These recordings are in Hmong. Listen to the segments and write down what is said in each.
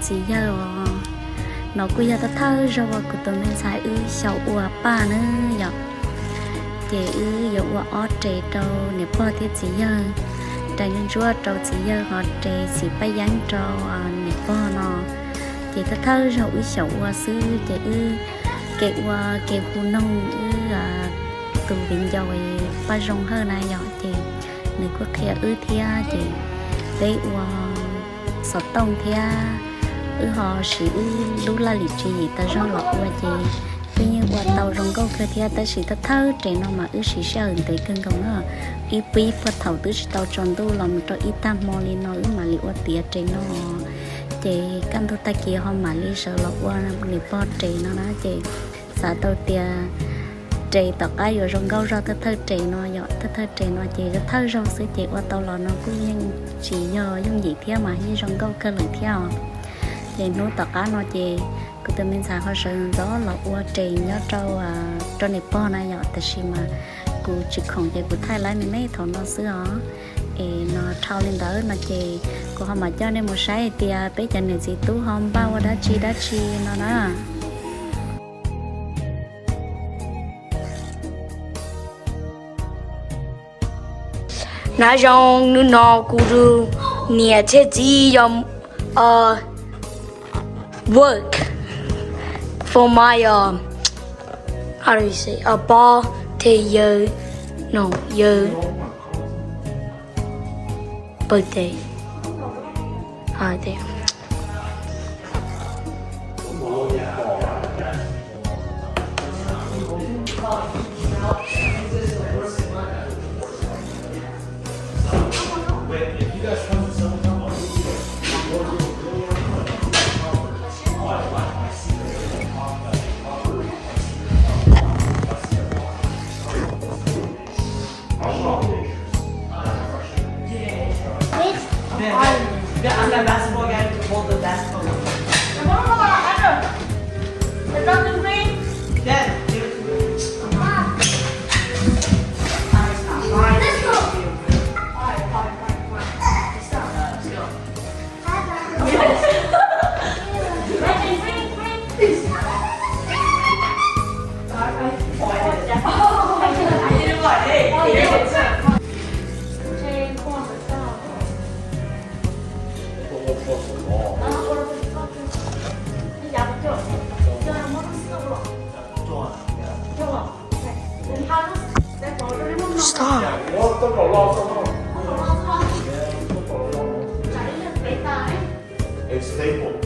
Txiv yawg os, no kuj yog thawj thawj zaug uas kuv tus me ntxhais wb xyaum ua paj na yom. Ces wb yuav ua ob res rau niam pog thiab txiv yawg, res ntsuab ntsuab rau txiv yawg ho res txiv paj yeeb rau niam pog no. Ces thawj thawj zaug wb xyaum ua xwb ces wb kev ua kev hu noog wb tus viv ncaus Paj Zoo Hawj na yom, ces nws kuj qhia wb thiab ces peb ua xov tooj thiab wb ho siv wb lub laj lim tswv yim tas zog los ua ces wb yeej ua tau zoo nkauj kawg thiab. Tab sis thawj thawj res no mas wb siv sij hawm ntev kawg nkaus na, ib pib puag thaum twb tsis tau tsaus ntuj los mus rau ib tag hmo li no wb mam li ua tiav res no. Ces kaj ntug tag kis ho mam li sawv los ua niam pog res no na ces xav tau tias res tom qab yuav zoo nkauj zog thawj thawj res no yom. Thawj thawj res no ces thawj zaug xwb ces ua tau los no kuj yeej tsis yog yooj yim thiab mas yeej zoo nkauj kawg lawm thiab os. Ces hnub tom qab no ces kuv tus me ntxhais ho sawv ntxov los ua res nyob rau, rau niam pog na yom, tab sis mas kuv tsis khoom ces kuv thaij laib me me thaum no xwb os. Es no dhau li ntawd no ces kuv ho mam coj nej mus saib hais tias peb cov niam txiv tub ho npaj ua dab tsi dab tsi no na. Nab zoo, hnub no kuv tus niam thiab txiv yog work for my, how do you say, pog thiab yawg, no, yawg birthday. Stop. It's staple.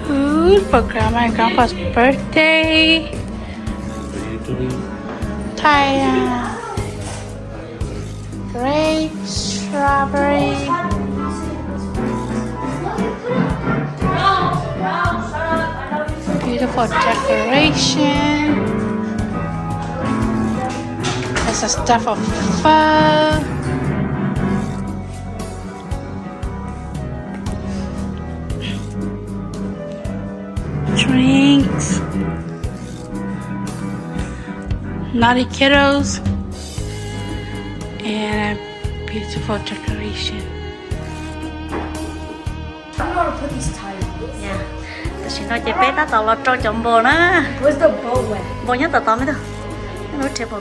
Food for grandma and grandpa's birthday. Thai, uh, grape, strawberry. Beautiful decoration. There's a stuff of pho. Drinks. Naughty kiddos. And a beautiful decoration. I'm gonna put this tile. Yeah. Tam sim no ces peb tab tom los rau cov npaus na. Npaus nyob tom tod me tub.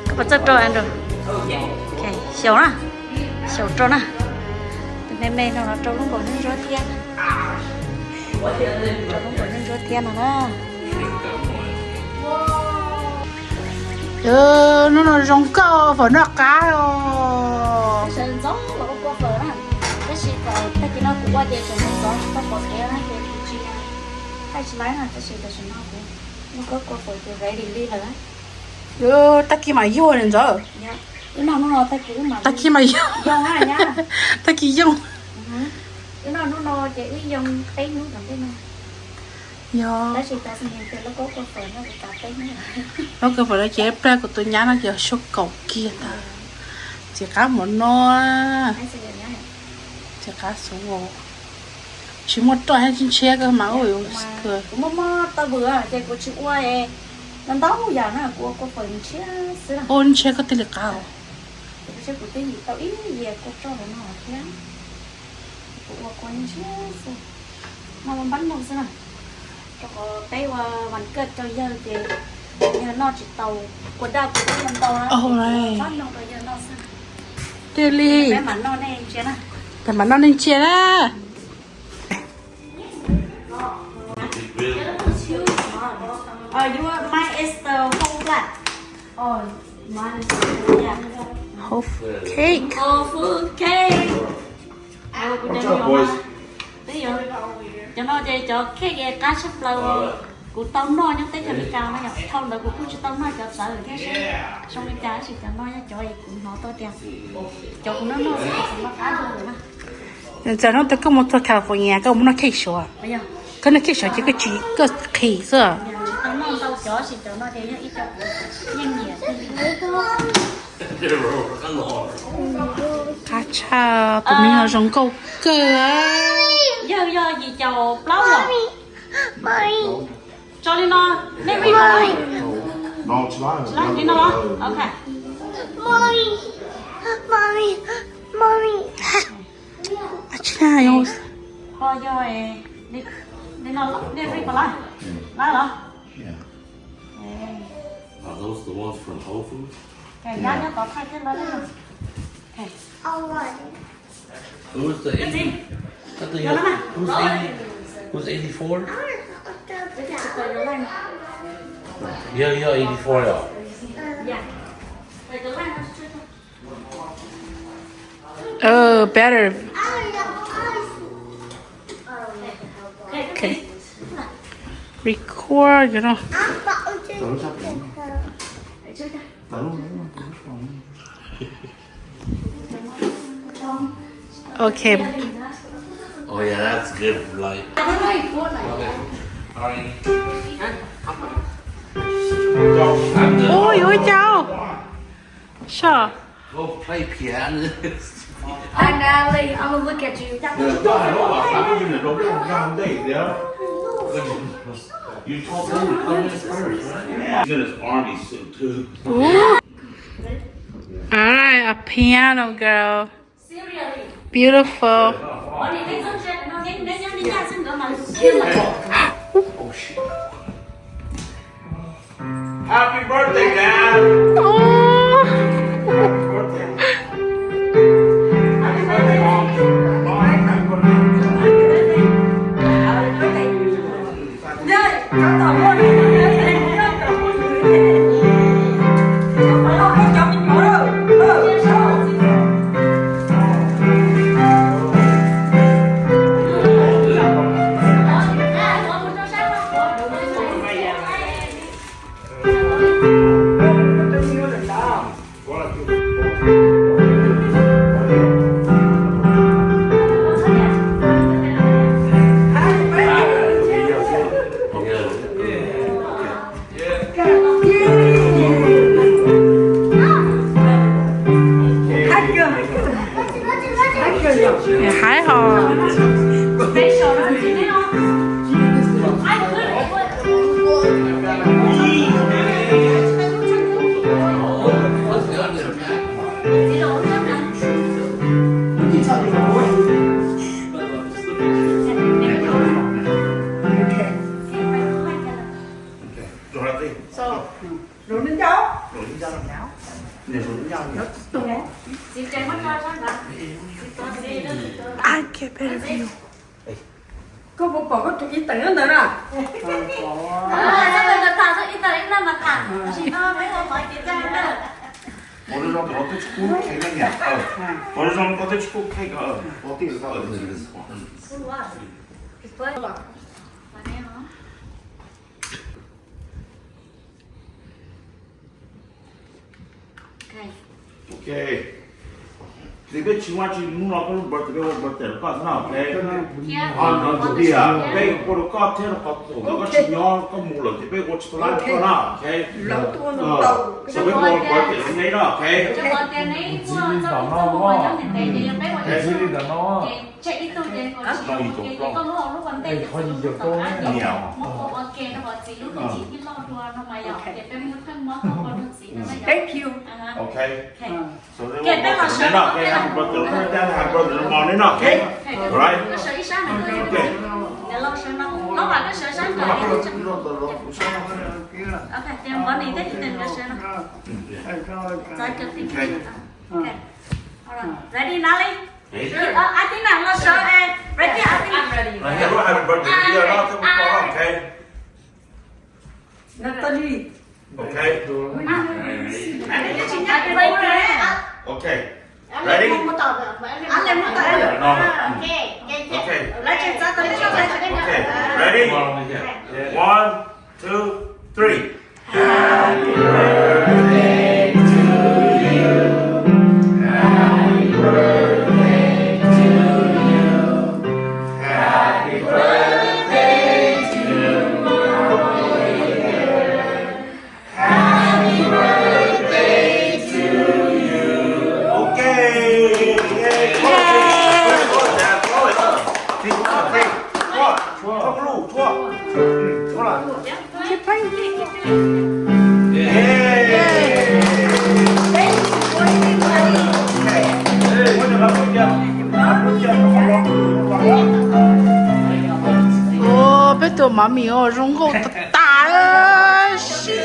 Koj puas txawj rau Andrew? Xyaum na, xyaum rau na. Tus me me no los rau lub npaus nyob ntsuab thiab. Rau lub npaus nyob ntsuab thiab no na. Hnub no zoo nkauj, fawm noj qab os. Sawv ntxov los ua kua fawm na, tab sis tag kis no kuv ua ces tseem ntxov tau pom kev na ces kuv tsis, thaij tsis laib na, tab sis tam sim no kuv noj kua fawm ces ready li lawm. Tag kis mam yug ntxov. Tag kis mam yug. Tag kis yoog. Wb noj hnub no ces wb yoo peb hnub tom ntej no. Yog. Tab sis tas sim no ces lub kua fawm no kuv tas peb hnub. Lub kua fawm no ces plag kuv tus nyab no ces suab kaum kiag ntag. Tsis qab mus no. Tsis qab xub. Tsis muaj roj thiab, ntshiab kawg mas. Kuv muaj muaj tau vwm ces kuv tsis ua ntau yam na, kuv ua kua fawm ntshiab xwb na. Ua ntshiab koj thiaj li qab. Kuv twb yim tau ib yias kua roj los no thiab. Kuv ua kua ntshiab xwb, noj npab noog xwb na. Rau qhov peb ua vas kawj rau yawg ces yawg noj tsis tau kua daj, kuv ua ntau na, npab noog rau yawg noj xwb. Thiaj li. Peb mam noj nej ntsia na. Peb mam noj nej ntsia na. Oh, your, mine is the whole black. Oh, mine is the, yeah. Whole cake. Whole food cake. What's up, boys? Cov no ces cov cake qab tshaj plaws kuv tau noj nyob teb chaws Amelikas no yom. Dhau ntawd kuv kuj tsis tau noj cov txawv thiab seb zoo li cas, tab sis cov no yog cov kuv hnov tau tias cov kuv noj noj xwb ces noj qab dua na. Txawm hnub twg koj mus txog California koj mus noj cake Suav. Koj noj cake Suav ces koj tsis, koj qhis xwb. Qab tshaj, tus me no zoo nkauj kawg. Yawg yog yim caum plaub los? Tso li no, nej read. Li no los? Ok. Ho yog, li no, nej read puas laib? Laib los? Are those the ones from Whole Foods? Nyab nyob tod thaij thiab lawm. Who's the eighty? Who's eighty? Who's eighty-four? Yeah, yeah, eighty-four, yeah. Oh, better. Okay. Record, you know. Okay. Oh yeah, that's good light. Okay. All right. Ui, ui, chào. Sure. Go play piano. Hi, Natalie. I'm gonna look at you. You told them to come in first, right? He's in his army suit, too. Ooh. All right, a piano girl. Beautiful. Happy birthday, Dad. Oh. Happy birthday, Mom. Mom, happy birthday. Koj puas pom koj tus ib teem ntawd na? Ua zoo rau tus no twb tsis kub kheej na niam. Ua zoo koj twb tsis kub kheej ko. Ok. Ces peb tsis ua tsis hnub no koj lub birthday, peb ua birthday rau koj xwb na, ok? On your day, peb ua rau koj thiab rau qhov thaum koj tsis nyob koj mus lawm ces peb ua tsis tau lab rau koj na, ok? So peb ua birthday rau neb na, ok? Thank you. Ok. Happy birthday, happy birthday, happy birthday, happy birthday, ok? Alright. Ok. Ready, Natalie? Ready. Ready, Natalie? Happy birthday, ok? Natalie. Ok. Ok. Ready? No. Ok. Ok. Ready? One, two, three. Ok. Ua, peb tus mov mis ua zoo nkauj tas tas sib.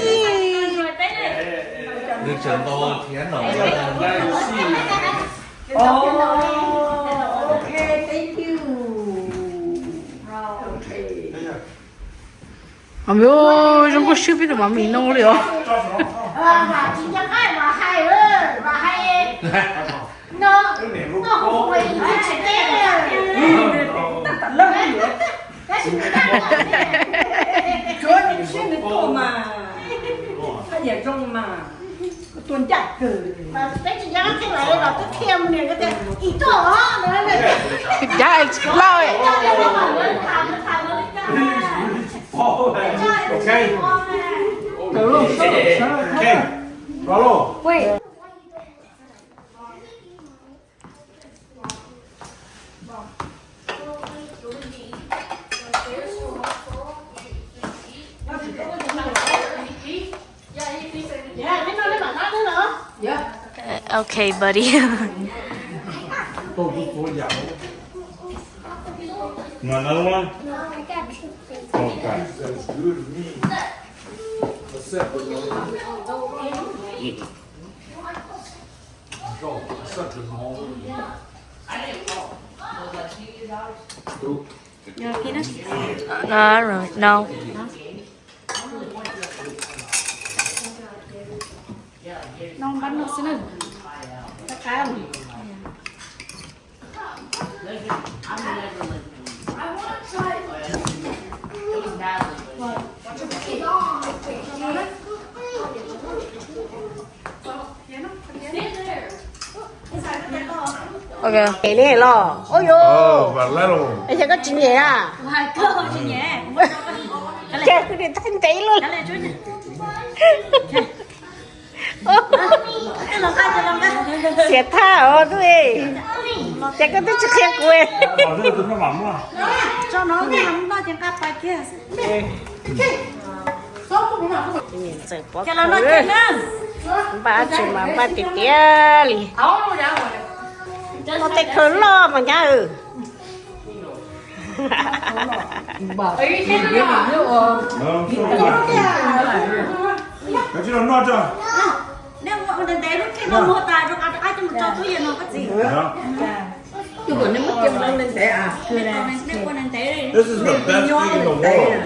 Mov mis zoo nkauj swb peb tus mov mis no li os. Tua ncaj kawg. Peb tsis nco qab theej lawm los twb thiaj mus niam ko tias, ib tuaj os. Tus cav es tsis plaub. Okay, buddy. No, another one? Okay. No, no, no. Ces li los ua yus, es koj tsis nyem a? Ces kuv niam tais ntev luaj. Xiam thaj os tub, ces koj twb tsis qhia kuv. Npaj tsis mas npaj tiag tiag li. Muaj tej khaws loj mas nyab. This is the best thing in the world.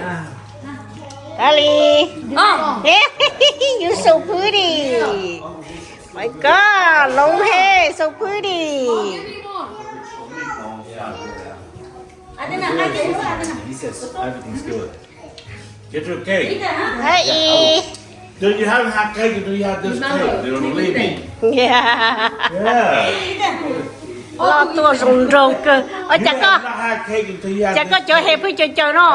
Dali. Oh. You're so pretty. My God, long hair, so pretty. He says everything's good. Get your cake. Hais. Do you haven't had cake until you had this cake? They don't believe me. Yeah. Yeah. Los tuaj zoo nraug kawg. Ua cas koj, cas koj cov he pheej caws caws no?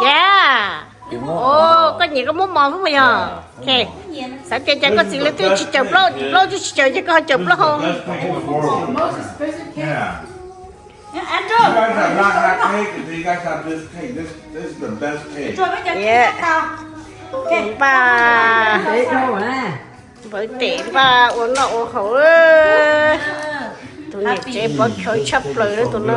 Yeah. Ua koj nyiam koj muab mov xwb puas yog? Xav tias cas koj txiv lawv twb tsis caws plaub, plaub twb tsis caws ces koj ho caws plaub hau. Npaj, npawv tes npaj ua noj ua haus. Tus niam tsev pov khawv tshaj plaws tus no.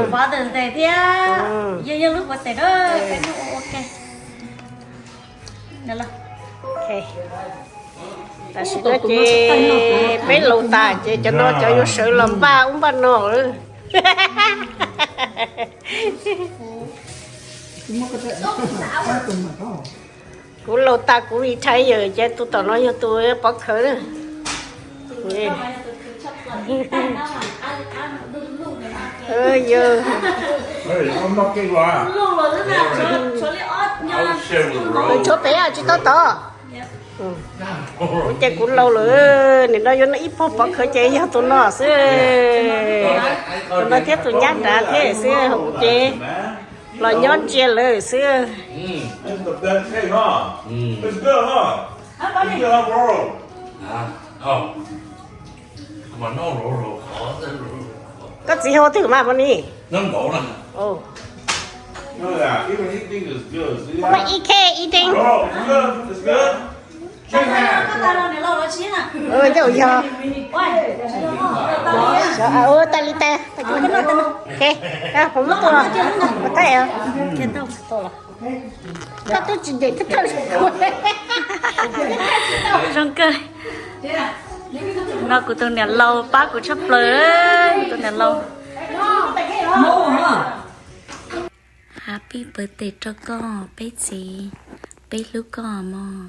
Tam sim no ces peb laus tas ces cov no cov yuav sawv los npaj ub npaj no lawm. Kuv laus tas kuv retire ces tus tom no yog tus pov khawv na. Yog, tshuav pem tsis tau tod. Kuv ces kuv laus lawm, nim no yuav noj ib pog pov khawv ces yog tus no xwb. Tus no thiab tus nyab nrad thiab xwb, kuv ces los nyob ntsia lawm xwb. Koj txiv hu twg mas poj ni? Poj ni, eating. Yog, tas li tas, muab tua, ua thaij. Koj twb tsis ncaim thawj thawj. Zoo kawg. No kuv tus niam laus pab kuv tshaj plaws, tus niam laus. Happy birthday rau koj peb txiv, peb hlub koj mog.